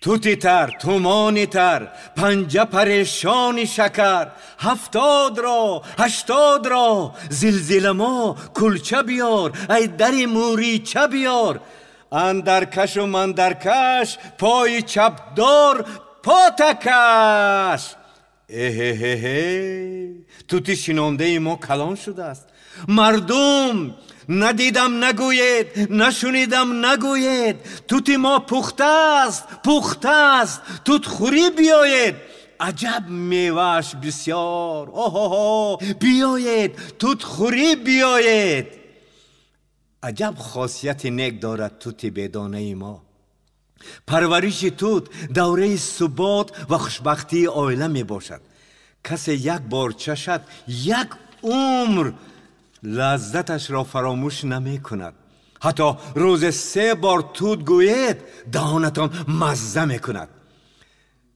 Тути тар, тумони тар, панҷа парешони шакар, 70-ро, 80-ро, зилзиламо кулча биёр, ай дари мӯрича биёр. Андаркашу мандаркаш, пои чапдор, потакаш. Эҳеҳеҳе, тути шинондаи мо калон шудааст. Мардум, надидам нагӯед, нашунидам нагӯед, тути мо пухтааст, пухтааст, тутхӯрӣ биёед. Аҷаб мевааш бисёр, оҳоҳо, биёед, тутхӯрӣ биёед. Аҷаб хосияти нек дорад тути бедонаи мо. Парвариши тут давраи субот ва хушбахтии оила мебошад. Касе як бор чашад, як умр лаззаташро фаромӯш намекунад. Ҳатто рӯзе 3 бор тут гӯед, даҳонатон мазза мекунад.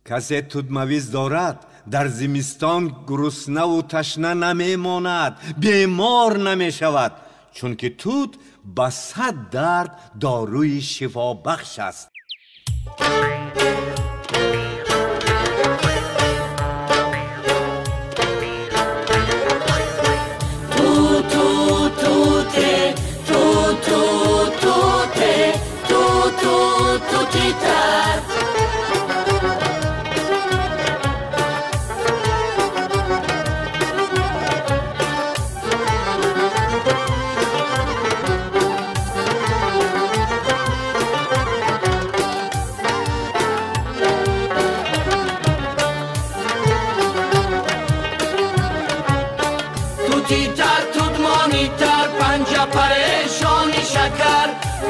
Касе тутмавиз дорад, дар зимистон гуруснаву ташна намемонад, бемор намешавад, чунки тут ба 100 дард доруи шифобахш аст.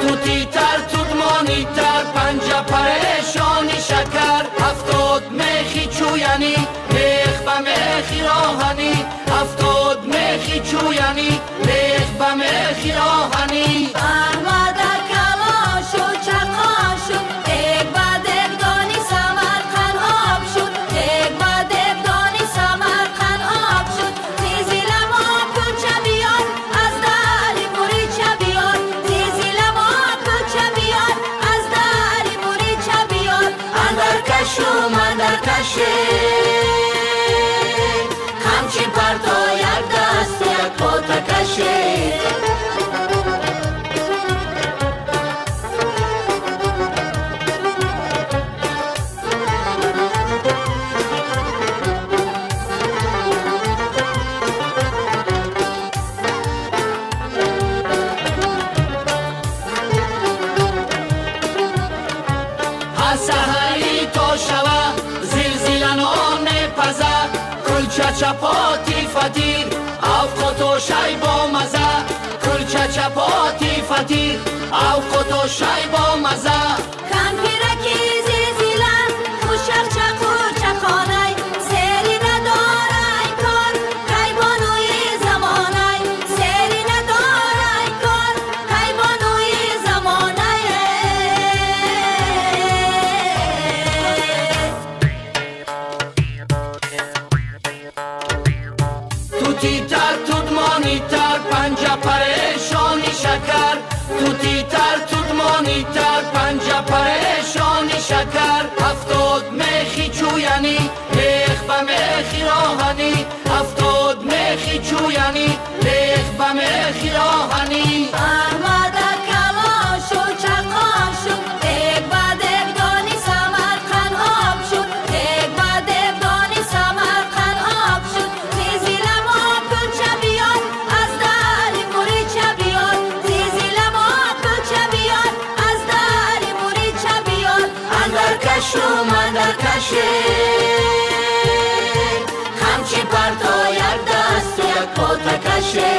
Тутитар, тутмонитар, панҷа парешони шакар, 70 мехи чӯяни, мех ба мехи роҳанӣ, 70 мехи чӯяни, мех ба мехи роҳанӣ. Аҳмада калон шуд, чақон шуд, дег ба дегдони Самарқанд об шуд, дег ба дегдони Самарқанд об шуд. Зилзиламо кулча биёр, аз дари мӯрича биёр, зилзиламо кулча биёр, аз дари мӯрича биёр. Андаркашу мандаркаше, қамчи парто як дасту як потакаше. Чапоти фатир, авқоту шай бо маза, кулча чапоти фатир, авқоту шай бо маза. Кампираки зилзила, хушақчақу чақонай, сери надорай кор, кайбонуи замонай, сери надорай кор, кайбонуи замонай. Тутитар, тутмонитар, панҷа парешони шакар, тутитар, тутмонитар, панҷа парешони шакар, 70 мехи чӯяни, мех ба мехи роҳанӣ, 70 мехи чӯяни, мех ба мехи роҳанӣ. Аҳмада калон шуд, чақон шуд, дег ба дегдони Самарқанд об шуд, дег ба дегдони Самарқанд об шуд. Зилзиламо кулча биёр, аз дари мӯрича биёр, зилзиламо кулча биёр, аз дари мӯрича биёр. Андаркашу мандаркаше, қамчи парто як дасту як потакаше.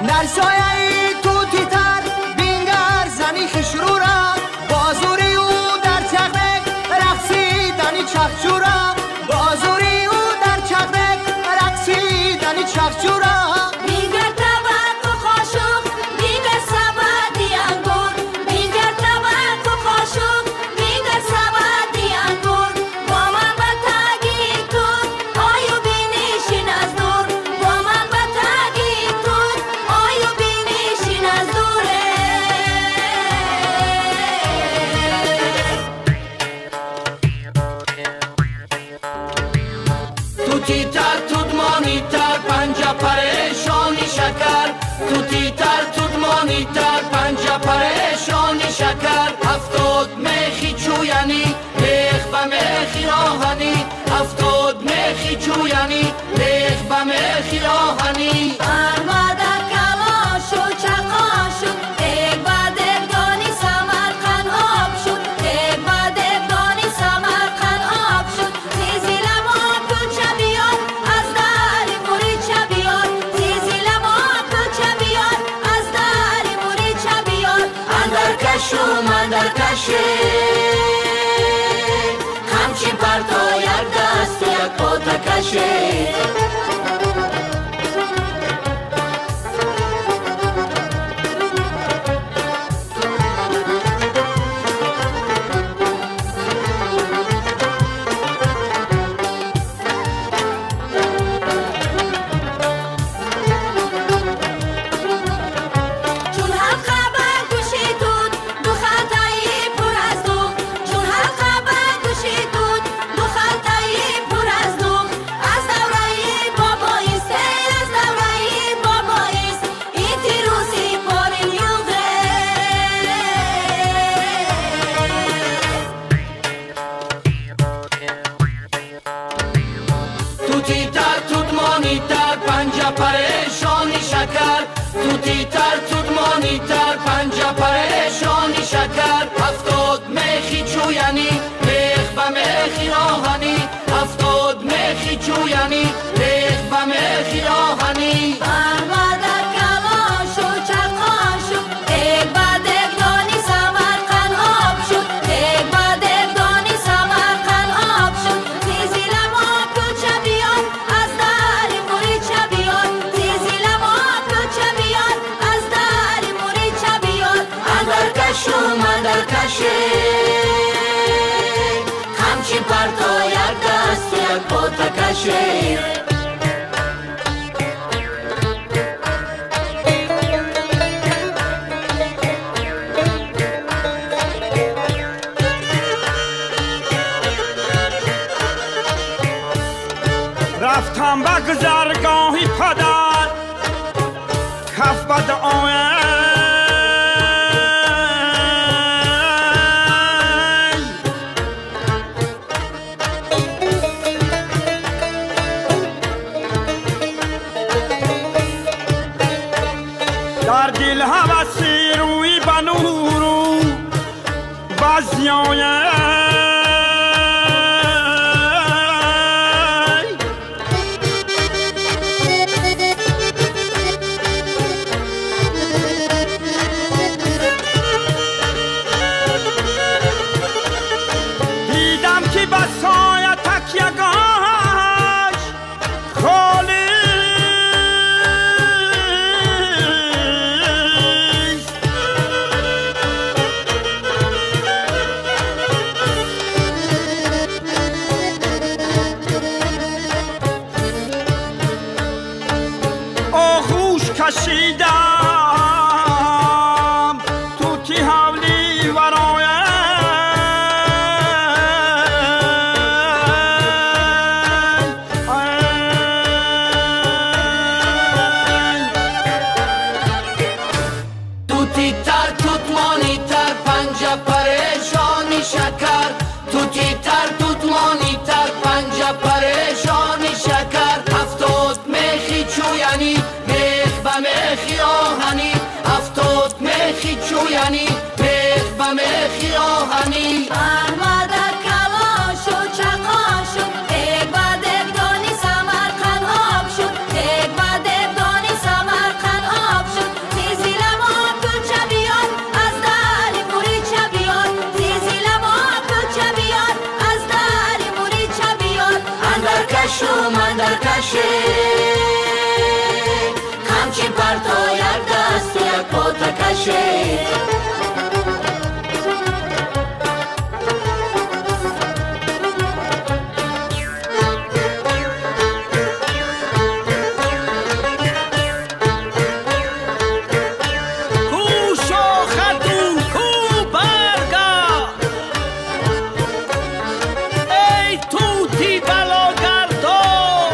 Дар сояи тутитар бингар зани хушрӯра, бозури ӯ дар чағрек рақсидани чахчӯра, бозури ӯ дар чағрек تر تودمانی تر پنجه پریشانی شکر توتی تر تودمانی تر پنجه پریشانی شکر 70 میخی چویانی میخ به میخی آهنی 70 میخی چویانی میخ به میخی آهنی Армада калон шуд, чақон шуд, дег ба дегдони Самарқанд об шуд, дег ба дегдони Самарқанд об шуд. Тизи лабо кӯча биёр, аз дари мурича биёр, тизи лабо кӯча биёр, аз дари мурича биёр. Андар кашу мандар каше қамчи парто як дасту як пота каше. Чун ҳалқа ба гӯши тут, ду халтаи пур аз дуғ, чун ҳалқа ба гӯши тут, ду халтаи пур аз дуғ. Аз давраи бобоист, эй, аз давраи бобоист, ин тируси порин юғе. Тути тар тутмони тар панҷа парешони шакар тути тар тутмони тар панҷа парешони шакар 70 мехи чӯяни мех ба мехи оҳанӣ 70 мехи чӯяни мех ба мехи оҳанӣ. Армада калон шуд, чақон шуд, дег ба дегдони Самарқанд об шуд, дег ба дегдони Самарқанд об шуд. Тизи лабо кӯча биёр, аз дари мурича биёр, тизи лабо кӯча биёр, аз дари мурича биёр. Андар кашу мандар каше қамчи парто як дасту як пота каше. Рафтам ба гузаргоҳи падар, каф ба дуоям. Дар дил ҳаваси рӯи ба нуру ба зиёям. Дидам ки ба соя такягоҳаш холист. Оғӯш кашидам тути ҳавли вароям. Тути тар тутмони тар панҷа парешони шакар тути тар тутмони тар панҷа парешони шакар 70 мехи чӯяни мех ба мехи оҳанӣ 70 мехи чӯяни мех ба мехи оҳанӣ. Армада калон шуд, чақон шуд, дег ба дегдони Самарқанд об шуд, дег ба дегдони Самарқанд об шуд. Тизи лабо кӯча биёр, аз дари мурича биёр, тизи лабо кӯча биёр, аз дари мурича биёр. Андар кашу мандар каше қамчи парто як дасту як пота каше. Ку шохату ку барга, эй тути балогардон.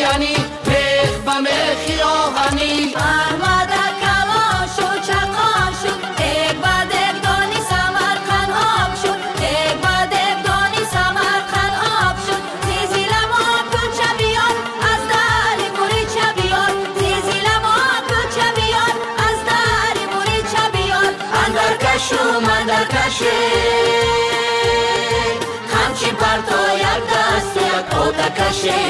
чӯяни, мех ба мехи оҳанӣ. Аҳмада калон шуд, чақон шуд, дег ба дегдони Самарқанд об шуд, дег ба дегдони Самарқанд об шуд. Зизиламо кулча биёр, аз дари мурича биёр, зизиламо кулча биёр, аз дари мурича биёр. Андар кашу мандар каше, қамчи парто як дасту як ота каше.